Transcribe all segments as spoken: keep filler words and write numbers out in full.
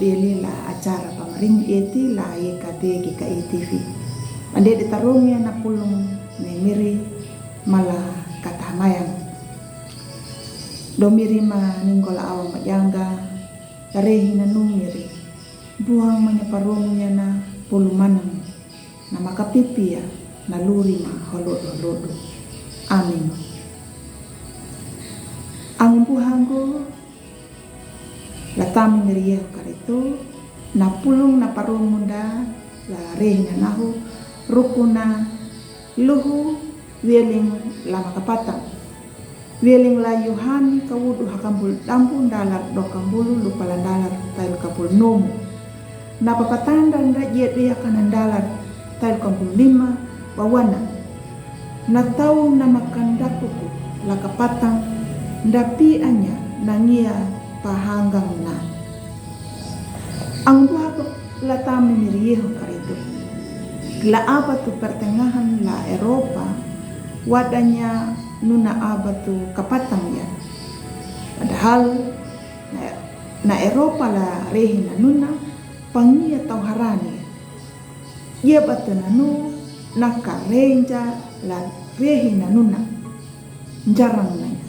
Eli la acara pamaring eti la yeka degi ka itivi. Ande de tarung ya na pulung ne miri mala kata hamayang. Do miri ma ninggola awang majanga, tarehi na nu miri. Buang manya parung ya na pulu manang. Na makapipia na luri ma holodu holodu. Amin. Ang buhangu la tami miri Yehu Karitu, na pulung na parung munda la rehi na nahu, rukuna luhu wieling la makapatang. Wieling la Yohani kawudu hakambul dambu ndalar do kambulu lupa la ndalar tail kambul nomu. Na papatanda nda jie duyaka na ndalar tail kambul lima bawana. Na tau na makandakuku la kapatang nda pi anya na ngia pahanggang na. Ang buha la tami miri Yehu Karitu. La abad tu pertengahan la Eropa, wadanya nuna abad tu kapatang ya. Padahal na, na Eropa la rehi na nuna, pangia tau harani. Ia batu na nu, na karenja la rehi na nuna. Jarang nanya.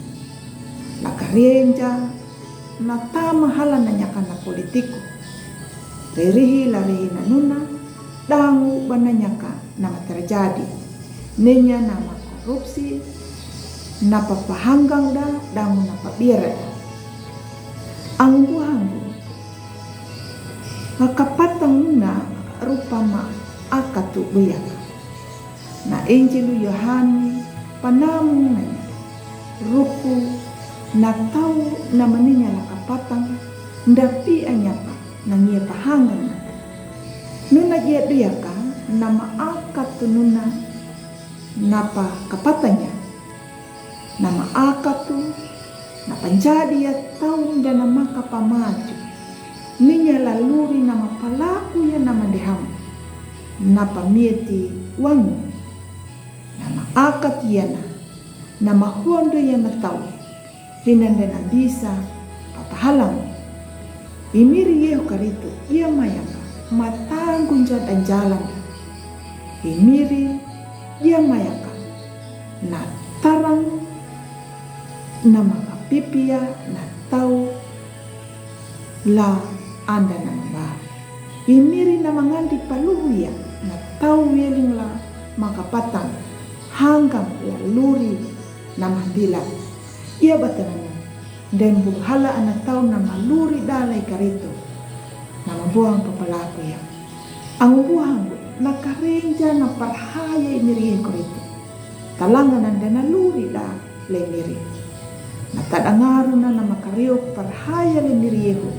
La karenja na tama hala nanya kana politiku. Ririhi la rehi na nuna, dangu bananya ka nama terjadi. Nenya nama korupsi, na papahanggang da, dangu na pabiara da. Anggu hanggu. Makapatang nuna rupa ma akatu buyaka. Na Injilu Yohani panamu nanya, ruku na tau na maninya la kapatang, nda pi anyapa na ngie pahanggang na. Nuna jie duyaka na ma akatu nuna napa kapatanya. Na ma akatu, na panjadi ya tau nda na makapamaju. Ninya la luri na ma palaku ya na ma deham. Na pamieti wangu. Na ma akat ya na, na ma huondo ya na tau. Hinanda na bisa papahalang. I miri Yehu Karitu, ia mayaka, matanggunja dan jalan. I miri, ia mayaka, na tarang, na makapipia, na tau, la anda na mba. I miri na mangandi paluhu ia, na tau wieling la makapatang, hanggang la luri na mahambila. Ia batananu, dan buhala ana tau na maluri dalai Karitu. Na mabuang papalaku ya. Ang buhang na karenja na parhaya i miri Yehu Karitu. Talangan anda na luri da le miri. Na tadangaru na na makariu parhaya le miri Yehu.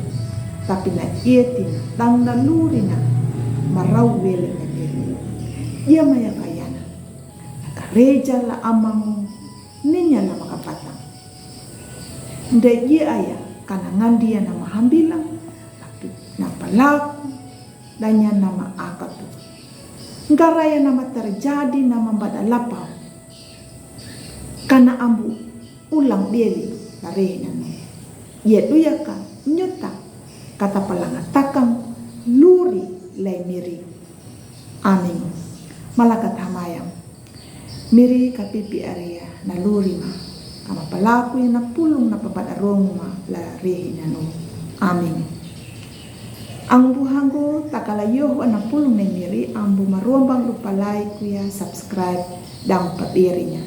Tapi na ieti na dang na luri na marau wele le miri. Ia maya kayana. Na kareja la amang ninya na makapatang. Nda jie aya kana ngandia na mahambilang, tapi na palaku, danya na ma akatu. Ngaraya na ma terjadi na ma bada lapau. Kana ambu ulang beli la rehi na nu. Ia duyaka nyuta kata palanga takang luri lai miri. Amin. Malakat hamayang. Miri kapipi aria na luri ma. Kama palaku ia na pulung na pabat arongu ma la rehi na nu. Amin. Ang buhanggu takala yohu ana pulung na miri ambu marombang lupa like ku ya subscribe dan pabirinya.